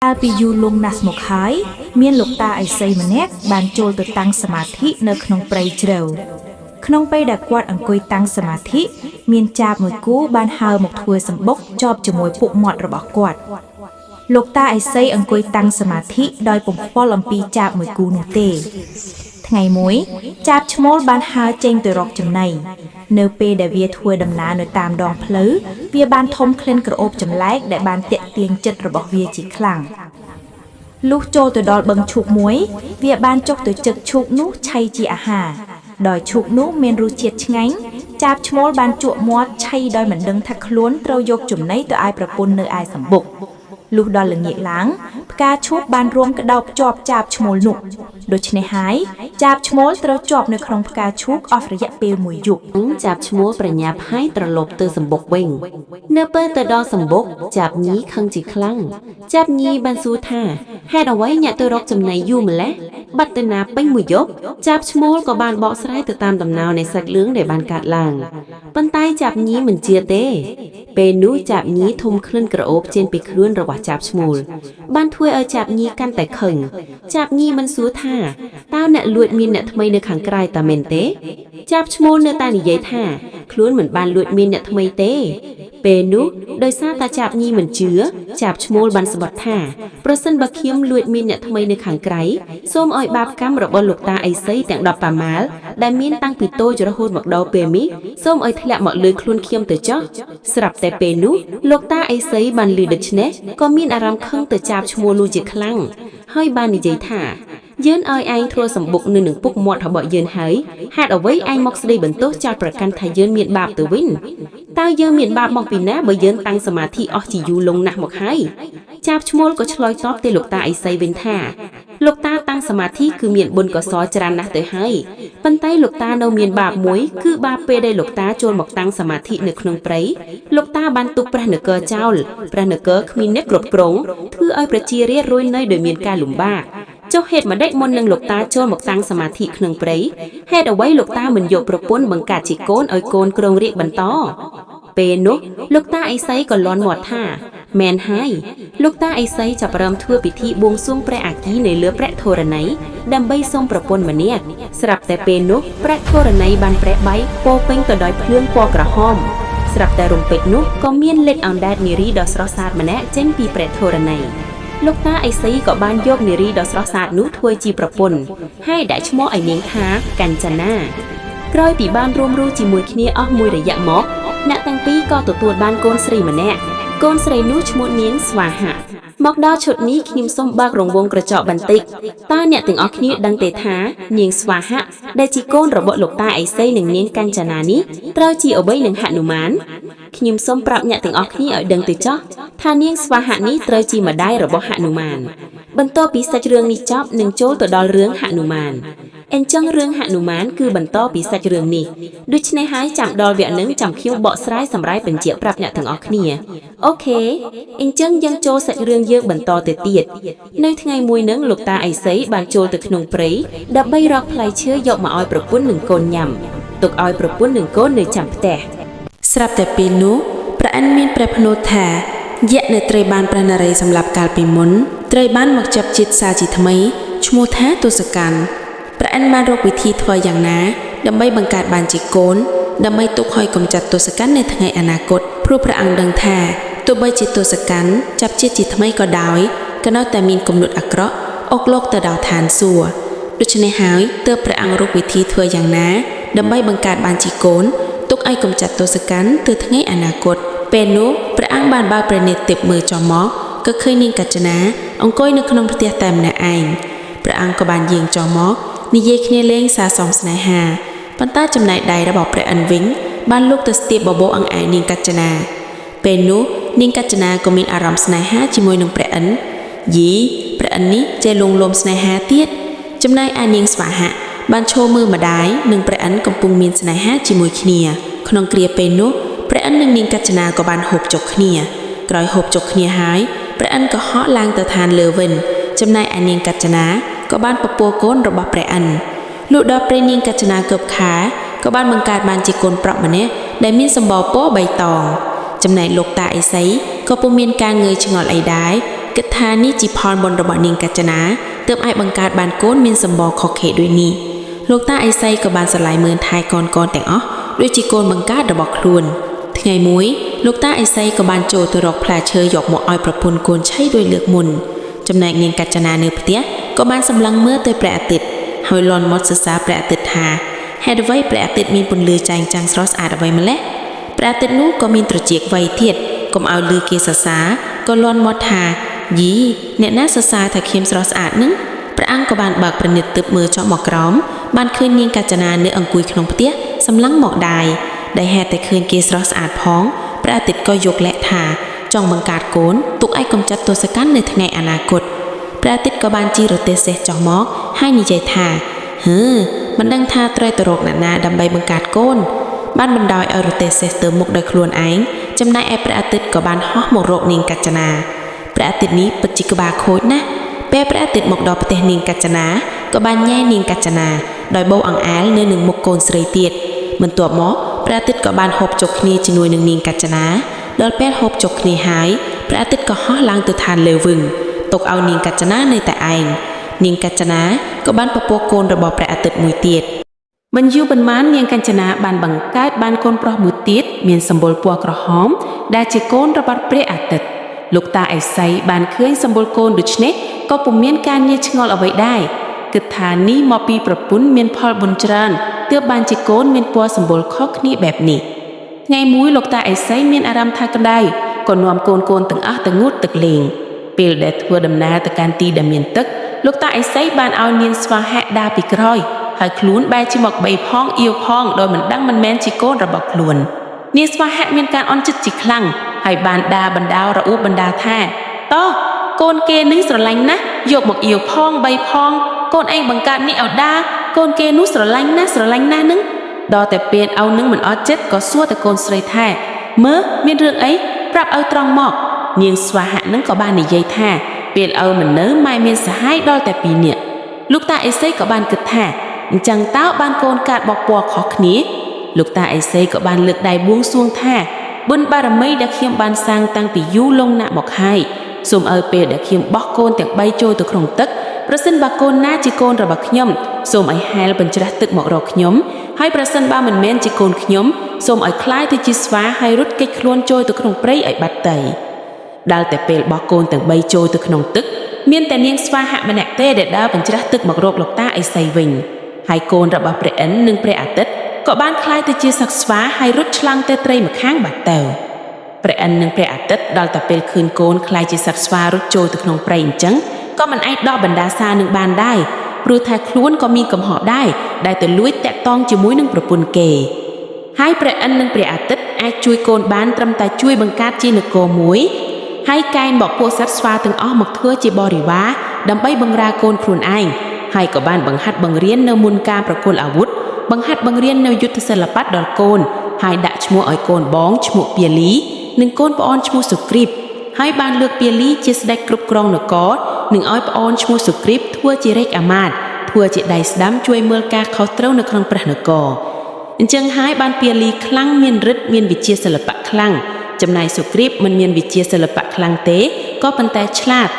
កាលពីយូរលង់ណាស់មកហើយ មានលោកតាឥសីម្នាក់បានចូលទៅតាំងសមាធិនៅក្នុងព្រៃជ្រៅក្នុងពេលដែលគាត់អង្គុយតាំងសមាធិមានចាបមួយគូបានហើរមកធ្វើសម្បុកជាប់ជាមួយពុកមាត់របស់គាត់លោកតាឥសីអង្គុយតាំងសមាធិដោយពុំខ្វល់អំពីចាបមួយគូនោះទេ ថ្ងៃមួយចាបឈ្មោលបានហើរចេញទៅរកចំណីនៅពេលដែលវាធ្វើដំណើរនៅតាមដងផ្លូវវាបានធំក្លិនក្រអូបចម្លែកដែលបានទាក់ទាញចិត្តរបស់វាជាខ្លាំងលុះចូលទៅដល់បឹងឈូកមួយវាបានចុះទៅចឹកឈូកនោះឆៃជាអាហារដោយឈូកនោះមានរសជាតិឆ្ងាញ់ចាបឈ្មោលបានជក់មាត់ឆៃដោយមិនដឹងថាខ្លួនត្រូវយកចំណីទៅឲ្យប្រពន្ធនៅឯសម្បុកលុះដល់ល្ងាចឡើងផ្កាឈូកបានរួមក្តោបជាប់ចាបឈ្មោលនោះដូច្នេះហើយចាបឈ្មោលត្រូវជាប់នៅក្នុងផ្កាឈូកអស់រយៈពេលមួយយប់ ចាប់ឈ្មោះប្រញាប់ហើយត្រឡប់ទៅសម្បុកវិញ នៅពេលទៅដល់សម្បុកចាប់ញីខឹងជាខ្លាំងចាប់ញីបានសួរថាហេតុអ្វីអ្នកទៅរកចំណីយូរម្ល៉េះបាត់ទៅណាពេញមួយយប់ចាប់ឈ្មោលក៏បានបកស្រាយទៅតាមដំណោនៃសាច់រឿងដែលបានកើតឡើងប៉ុន្តែចាប់ញីមិនជឿទេ ពេលនោះចាប់ញីធំក្លិនក្រអូបចេញពីខ្លួនរបស់ចាប់ឈ្មោលបានធ្វើឲ្យចាប់ញីកាន់តែខឹងចាប់ញីមិនសួរថាតើអ្នកលួចមានអ្នកថ្មីនៅខាងក្រៅតាមែនទេ ចាប់ឈ្មោលនៅតែនិយាយថាខ្លួនមិនបានលួចមានអ្នកថ្មីទេ ពេលនោះដោយសារតាចាប់ញីមិនជឿចាប់ឈ្មោលបានស្បត់ថាប្រសិនបើខ្ញុំលួចមានអ្នកថ្មីនៅខាងក្រៅសូមឲ្យបាបកម្មរបស់លោកតាអីសីទាំង10ប៉ាម៉ាលដែលមានតាំងពីតូចរហូតមកដល់ពេលនេះសូមឲ្យធ្លាក់មកលើខ្លួនខ្ញុំទៅចុះស្រាប់តែពេលនោះលោកតាអីសីបានឮដូច្នេះក៏មានអារម្មណ៍ខឹងទៅចាប់ឈ្មោលនោះជាខ្លាំងហើយបាននិយាយថាយើងឲ្យឯងធ្វើសម្បុកនៅនឹងពុកមាត់របស់យើងហើយហេតុអ្វីឯងមកស្ដីបន្ទោសចោទប្រកាន់ថាយើងមានបាបទៅវិញតើយើងមានបាបមកពីណាបើយើងតាំងសមាធិអស់ជាយូរលង់ណាស់មកហើយចាប់ឈ្មោលក៏ឆ្លើយតបទៅលោកតាអីសីវិញថាលោកតាតាំងសមាធិគឺមានបុណ្យកុសលច្រើនណាស់ទៅហើយប៉ុន្តែលោកតានៅមានបាបមួយគឺបាបពេលដែលលោកតាចូលមកតាំងសមាធិនៅក្នុងព្រៃលោកតាបានទុកព្រះនគរចោលព្រះនគរគ្មានអ្នកគ្រប់គ្រងធ្វើឲ្យប្រជារាស្ត្ររស់នៅដោយមានការលំបាកចុះហេតុម្ដេចមុននឹងលោកតាចូលមកតាំងសមាធិក្នុងព្រៃហេតុអ្វីលោកតាមិនយកប្រពន្ធបង្កើតជាកូនឲ្យកូនគ្រងរាជបន្តពេលនោះលោកតាអីសីក៏លន់មាត់ថាមែនហើយលោកតាអីសីចាប់ផ្ដើមធ្វើពិធីបួងសួងព្រះអាគីនៅលើព្រះធរណីដើម្បីសុំប្រពន្ធម្នាក់ស្រាប់តែពេលនោះព្រះធរណីបានប្រេះបែកពោពេញទៅដោយភ្លើងពណ៌ក្រហមស្រាប់តែរំពេចនោះក៏មានលេចអណ្ដែតនារីដ៏ស្រស់ស្អាតម្នាក់ចេញពីព្រះធរណីលោកតាអីសីក៏បានយកនារីដ៏ស្រស់ស្អាតនោះធ្វើជាប្រពន្ធហើយដាក់ឈ្មោះឲ្យនាងថាកញ្ចនាក្រោយពីបានរួមរស់ជាមួយគ្នាអស់មួយរយៈមកអ្នកទាំងពីរក៏ទទួលបានកូនស្រីម្នាក់កូនស្រីនោះឈ្មោះនាងស្វាហៈមកដល់ឈុតនេះខ្ញុំសូមបើករង្វង់ក្រចកបន្តិចតើអ្នកទាំងអស់គ្នាដឹងទេថានាងស្វាហៈដែលជាកូនរបស់លោកតាអីសីនិងនាងកញ្ចនានេះត្រូវជាអ្វីនឹងហនុមានខ្ញុំសូមប្រាប់អ្នកទាំងអស់គ្នាឲ្យដឹងទៅចោះថានាងស្វាហៈនេះត្រូវជាម្ដាយរបស់ហនុមានបន្ទាប់ពីសាច់រឿងនេះចប់នឹងចូលទៅដល់រឿងហនុមានអញ្ចឹងរឿងហនុមានគឺបន្តពីសាច់រឿងនេះដូច្នេះហើយចាំដល់វគ្គនឹងចាំខ្ញុំបកស្រាយសម្រាយបញ្ជាក់ប្រាប់អ្នកទាំងអស់គ្នាអូខេអញ្ចឹងយើងចូលសាច់រឿងយើងបន្តទៅទៀតនៅថ្ងៃមួយនឹងលោកតាអីសីបានចូលទៅក្នុងព្រៃដើម្បីរកផ្លែឈើយកមកឲ្យប្រពន្ធនិងកូនញ៉ាំទុកឲ្យប្រពន្ធនិងកូននៅចាំផ្ទះ ស្រាប់តែពេលនោះព្រះឥន្ទមានព្រះភ្នោថាយក្សដែលត្រូវបានព្រះនរាយណ៍សម្លាប់កាលពីមុនត្រូវបានមកចាប់ជាតិសាជាថ្មីឈ្មោះថាទសកម្មព្រះឥន្ទបានរកវិធីធ្វើយ៉ាងណាដើម្បីបង្កើតបានជាកូនដើម្បីទុកឲ្យកម្ចាត់ទសកម្មនៅថ្ងៃអនាគតព្រោះព្រះអង្គដឹងថាទោះបីជាទសកម្មចាប់ជាតិជាថ្មីក៏ដោយក៏នៅតែមានគំនិតអាក្រក់អុកលោកទៅដល់ឋានសួគ៌ដូច្នេះហើយទើបព្រះអង្គរកវិធីធ្វើយ៉ាងណាដើម្បីបង្កើតបានជាកូនទុកឲ្យកម្ចាត់ទសកម្មទៅថ្ងៃអនាគតពេលនោះព្រះអង្គបានបើកព្រះនេត្រទិព្វមើលចុះមកក៏ឃើញនាងកញ្ចនាអង្គុយនៅក្នុងផ្ទះតែម្នាក់ឯងព្រះអង្គក៏បានយាងចុះមកនិយាយគ្នាលេងសាសំស្នេហាប៉ុន្តែចំណែកដៃរបស់ព្រះឥន្ទវិញបានលូកទៅស្ទាបបបោអង្អែលនាងកញ្ចនាពេលនោះនាងកញ្ចនាក៏មានអារម្មណ៍ស្នេហាជាមួយនឹងព្រះឥន្ទយីព្រះឥន្ទនេះចេះលួងលោមស្នេហាទៀតចំណែកឯនាងស្វាហៈបានឈរមើលម្ដាយនិងព្រះឥន្ទកំពុងមានស្នេហាជាមួយគ្នាក្នុងគ្រាពេលនោះព្រះឥន្ទនិងនាងកញ្ចនាក៏បានហូបចុកគ្នាក្រោយហូបចុកគ្នាហើយព្រះឥន្ទក៏ហក់ឡើងទៅឋានលើវិញចំណែកឯនាងកញ្ចនាក៏បានពពោះកូនរបស់ព្រះឥន្ទលុះដល់ព្រះនាងកញ្ចនាកើបខាក៏បានបង្កើតបានជាកូនប្រុសម្នាក់ដែលមានសម្បល់ពណ៌បៃតងចំណែកលោកតាអេសីក៏ពុំមានការងើយឆ្ងល់អីដែរ គិតថានេះជាផលបុណ្យរបស់នាងកញ្ចនាទើបអាចបង្កើតបានកូនមានសម្បរខុសខេដូចនេះលោកតាឥសីក៏បានស្រឡាយមើលថែកូនកូនទាំងអស់ដូចជាកូនបង្កើតរបស់ខ្លួនថ្ងៃមួយលោកតាឥសីក៏បានចូលទៅរកផ្លែឈើយកមកឲ្យប្រពន្ធកូនឆៃដោយលើកមុនចំណែកនាងកញ្ចនានៅផ្ទះក៏បានសម្លឹងមើលទៅព្រះអាទិត្យហើយលន់មាត់សរសើរព្រះអាទិត្យថាហេតុអ្វីព្រះអាទិត្យមានពន្លឺចែងចាំងស្រស់ស្អាតអ្វីម្ល៉េះព្រះអាទិត្យនោះក៏មានត្រចៀកវៃទៀតកុំឲ្យលឺគេសរសើរក៏លន់មាត់ថាយីអ្នកណាសរសើរថាខ្ញុំស្រស់ស្អាតនឹងព្រះអង្គក៏បានបើកប្រណិតទើបមើលចុះមកក្រោមបានឃើញនាងកញ្ចនានៅអង្គុយក្នុងផ្ទះសម្លឹងមកដែរដែលហេតុតែឃើញគេស្រស់ស្អាតផងព្រះអាទិត្យក៏យកលក្ខថាចង់បង្កើតកូនទុកឲ្យកំចាត់ទសកម្មនៅថ្ងៃអនាគតព្រះអាទិត្យក៏បានជិះរទេះសេះចុះមកហើយនិយាយថាហឺមិនដឹងថាត្រូវទៅរកអ្នកណាដើម្បីបង្កើតកូនបានបណ្ដោយឲ្យរទេះសេះទៅមុខដោយខ្លួនឯងចំណែកឯព្រះអាទិត្យក៏បានហោះមករកនាងកញ្ចនាព្រះអាទិត្យនេះពិតជាក្បាលខូចណាស់ពេលព្រះអាទិត្យមកដល់ផ្ទះនាងកញ្ចនាក៏បានញ៉ែនាងកញ្ចនាដោយបោកអង្អែលនៅនឹងមុខកូនស្រីទៀតបន្ទាប់មកព្រះអាទិត្យក៏បានហូបចុកគ្នាជាមួយនឹងនាងកញ្ចនាដល់ពេលហូបចុកគ្នាហើយព្រះអាទិត្យក៏ហោះឡើងទៅឋានលើវិញទុកឲ្យនាងកញ្ចនានៅតែឯងនាងកញ្ចនាក៏បានពពោះកូនរបស់ព្រះអាទិត្យមួយទៀត មិនយូរប៉ុន្មាននាងកញ្ចនាបានបង្កើតបានកូនប្រុសមួយទៀតមានសម្បុរពណ៌ក្រហមដែលជាកូនរបស់ព្រះអាទិត្យលោកតាឥសីបានឃើញសម្បុរកូនដូច្នេះក៏ពុំមានការងាយឆ្ងល់អ្វីដែរគិតថានេះមកពីប្រពន្ធមានផលបុណ្យច្រើនទើបបានជាកូនមានពណ៌សម្បុរខុសគ្នាបែបនេះថ្ងៃមួយលោកតាឥសីមានអារម្មណ៍ថាក្តៅក៏នាំកូនកូនទាំងអស់ទៅងូតទឹកលេងពេលដែលធ្វើដំណើរទៅកាន់ទីដែលមានទឹកលោកតាឥសីបានឲ្យនាងស្វាហៈដើរពីក្រោយហើយខ្លួនបែរជាមកបីផងអៀវផងដោយមិនដឹងមិនមែនជាកូនរបស់ខ្លួននាងស្វាហៈមានការអន់ចិត្តជាខ្លាំងហើយបានដាបណ្ដោរអួបបណ្ដាថាតោះកូនគេនឹងស្រឡាញ់ណាស់យកមកអៀវផងបីផងកូនឯងបង្កើតនេះឲ្យដាកូនគេនោះស្រឡាញ់ណាស់ស្រឡាញ់ណាស់នឹងដល់តែពេលឲ្យនឹងមិនអត់ចិត្តក៏សួរតែកូនស្រីថាមើលមានរឿងអីប្រាប់ឲ្យត្រង់មកនាងស្វាហៈនឹងក៏បាននិយាយថាពេលឲ្យមិននៅម៉ែមានសហាយដល់តែពីរនាក់លោកតាអេសីក៏បានគិតថាអញ្ចឹងតើបានកូនកាត់បកពណ៌ខុសគ្នាលោកតាអេសីក៏បានលើកដៃបួងសួងថាបុណ្យបារមីដែលខ្ញុំបានសាងតាំងពីយូរលង់ណាស់មកហើយសូមឲ្យពេលដែលខ្ញុំបោះកូនទាំង3ចូលទៅក្នុងទឹកប្រសិនបើកូនណាជាកូនរបស់ខ្ញុំសូមឲ្យហែលបញ្ច្រាស់ទឹកមករកខ្ញុំហើយប្រសិនបើមិនមែនជាកូនខ្ញុំសូមឲ្យក្លាយទៅជាស្វាហើយរត់គេចខ្លួនចូលទៅក្នុងព្រៃឲ្យបាត់ទៅដល់តែពេលបោះកូនទាំង3ចូលទៅក្នុងទឹកមានតែនាងស្វាហៈម្នាក់ទេដែលដើរបញ្ច្រាស់ទឹកមករកលោកតាឥសីវិញហើយកូនរបស់ព្រះឥន្ទនិងព្រះអាទិត្យក៏បានក្លាយទៅជាសត្វស្វាហើយរត់ឆ្លងទៅត្រីម្ខាងបាត់ទៅព្រះឥន្ទនិងព្រះអាទិត្យដល់តែពេលឃើញកូនក្លាយជាសត្វស្វារត់ចូលទៅក្នុងព្រៃអញ្ចឹងក៏មិនអាចដោះបណ្ដាសានឹងបានដែរព្រោះថាខ្លួនក៏មានកំហុសដែរដែលទៅលួចតាក់ទងជាមួយនឹងប្រពន្ធគេហើយព្រះឥន្ទនិងព្រះអាទិត្យអាចជួយកូនបានត្រឹមតែជួយបង្កើតជានគរមួយហើយកែនបកពួកសត្វស្វាទាំងអស់មកធ្វើជាបរិវារដើម្បីបម្រើកូនខ្លួនឯងហើយក៏បានបង្ហាត់បង្រៀននៅមុនការប្រគល់អាវុធបង្ហាត់បង្រៀននៅយុទ្ធសិល្បៈដល់កូនហើយដាក់ឈ្មោះឲ្យកូនបងឈ្មោះពាលីនិងកូនប្អូនឈ្មោះសុគ្រីបហើយបានលើកពាលីជាស្ដេចគ្រប់គ្រងនគរនិងឲ្យប្អូនឈ្មោះសុគ្រីបធ្វើជារាជអាមាត្យធ្វើជាដៃស្ដាំជួយមើលការខុសត្រូវនៅក្នុងព្រះនគរអញ្ចឹងហើយបានពាលីខ្លាំងមានឫទ្ធិមានវិជ្ជាសិល្បៈខ្លាំងចំណែកសុគ្រីបមិនមានវិជ្ជាសិល្បៈខ្លាំងទេក៏ប៉ុន្តែឆ្លាត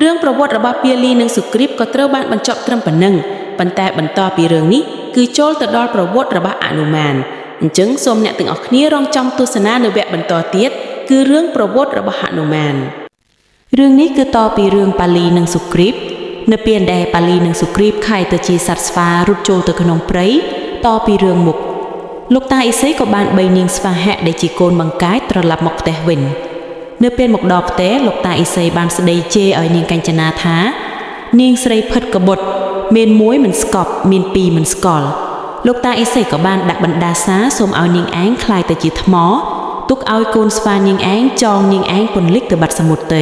រឿងប្រវត្តិរបស់ពាលីនិងសុគ្រីបក៏ត្រូវបានបញ្ចប់ត្រឹមប៉ុណ្ណឹងប៉ុន្តែបន្តពីរឿងនេះគឺចូលទៅដល់ប្រវត្តិរបស់អនុមានអញ្ចឹងសូមអ្នកទាំងអស់គ្នារងចាំទស្សនានៅវគ្គបន្តទៀតគឺរឿងប្រវត្តិរបស់ហនុមាន រឿងនេះគឺតពីរឿងបាលីនិងសុគ្រីបនៅពេលដែលបាលីនិងសុគ្រីបខែទៅជាសត្វស្វារត់ចូលទៅក្នុងព្រៃតពីរឿងមុខលោកតាឥសីក៏បានបីនាងស្វាហៈដែលជាកូនបង្កើតត្រឡប់មកផ្ទះវិញនៅពេលមកដល់ផ្ទះលោកតាឥសីបានស្ដីជេរឲ្យនាងកញ្ចនាថានាងស្រីផិតកបុតមានមួយមិនស្កប់មានពីរមិនស្កល់លោកតាឥសីក៏បានដាក់បណ្ដាសាសូមឲ្យនាងឯងក្លាយទៅជាថ្មទុកឲ្យកូនស្វានាងឯងចងនាងឯងពន្លិចទៅបាត់សមុទ្រទៅ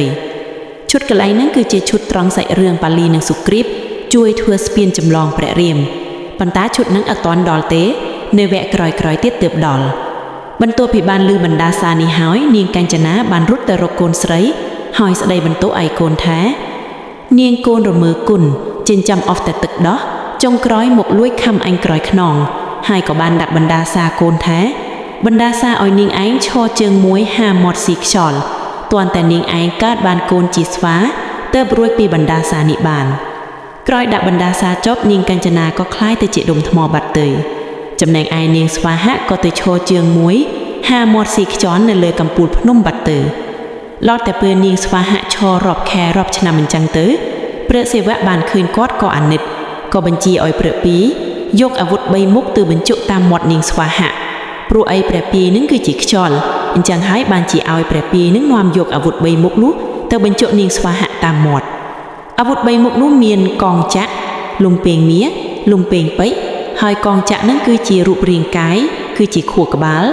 ឈុតកន្លែងហ្នឹងគឺជាឈុតត្រង់សាច់រឿងបាលីនិងសុគ្រីបជួយធ្វើស្ពានចម្លងព្រះរាមប៉ុន្តែឈុតហ្នឹងអត់ទាន់ដល់ទេនៅវគ្គក្រោយៗទៀតទើបដល់បន្ទាប់ពីបានលឺបណ្ដាសានេះហើយនាងកញ្ចនាបានរត់ទៅរកកូនស្រីហើយស្ដីបន្ទោសឲ្យកូនថានាងកូនរមើគុណចិញ្ចឹមអស់តែទឹកដោះចុងក្រោយមកលួចខំអញក្រោយខ្នងហើយក៏បានដាក់បណ្ដាសាកូនថាបណ្ដាសាឲ្យនាងឯងឈរជើងមួយហាមាត់ស៊ីខ្យល់ ទាន់តែនាងឯងកើតបានកូនជាស្វាទើបរួចពីបណ្ដាសានេះបាន ក្រោយដាក់បណ្ដាសាចប់នាងកញ្ចនាក៏คล้ายទៅជាដុំថ្មបាត់ទៅចំណែកឯនាងស្វាហៈក៏ទៅឈរជើងមួយ ហាមាត់ស៊ីខ្យល់នៅលើកំពូលភ្នំបាត់ទៅលតតែពេលនាងស្វាហៈឈររាប់ខែរាប់ឆ្នាំអញ្ចឹងទៅព្រះសិវៈបានឃើញគាត់ក៏អាណិតក៏បញ្ជាឲ្យព្រះពីយកអាវុធ3មុខទៅបញ្ជុតាមមាត់នាងស្វាហៈព្រោះអីព្រះពីនឹងគឺជាខ្យល់អញ្ចឹងហើយបានជាឲ្យព្រះពីនឹងនាំយកអាវុធ3មុខនោះទៅបញ្ជុនាងស្វាហៈតាមមាត់ អាវុធ3មុខនោះមានកងចក្រលំពេងមាសលំពេងពេជ្រហើយកងចក្រនឹងគឺជារូបរាងកាយគឺជាខួរក្បាល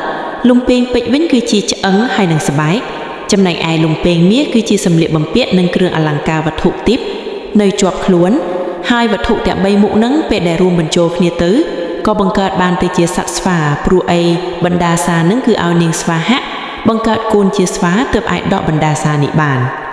លំពេងពេជ្រវិញគឺជាឆ្អឹងហើយនិងស្បែកចំណែកឯលំពេងមាសគឺជាសម្លៀកបំពាក់និងគ្រឿងអលង្ការវត្ថុទិព្វនៅជាប់ខ្លួន ហើយវត្ថុទាំង3មុខហ្នឹងពេលដែលរួមបញ្ចូលគ្នាទៅក៏បង្កើតបានទៅជាសត្វស្វាព្រោះអីបណ្ដាសានឹងគឺឲ្យនាងស្វាហៈបង្កើតកូនជាស្វាទើបអាចដកបណ្ដាសានេះបាន។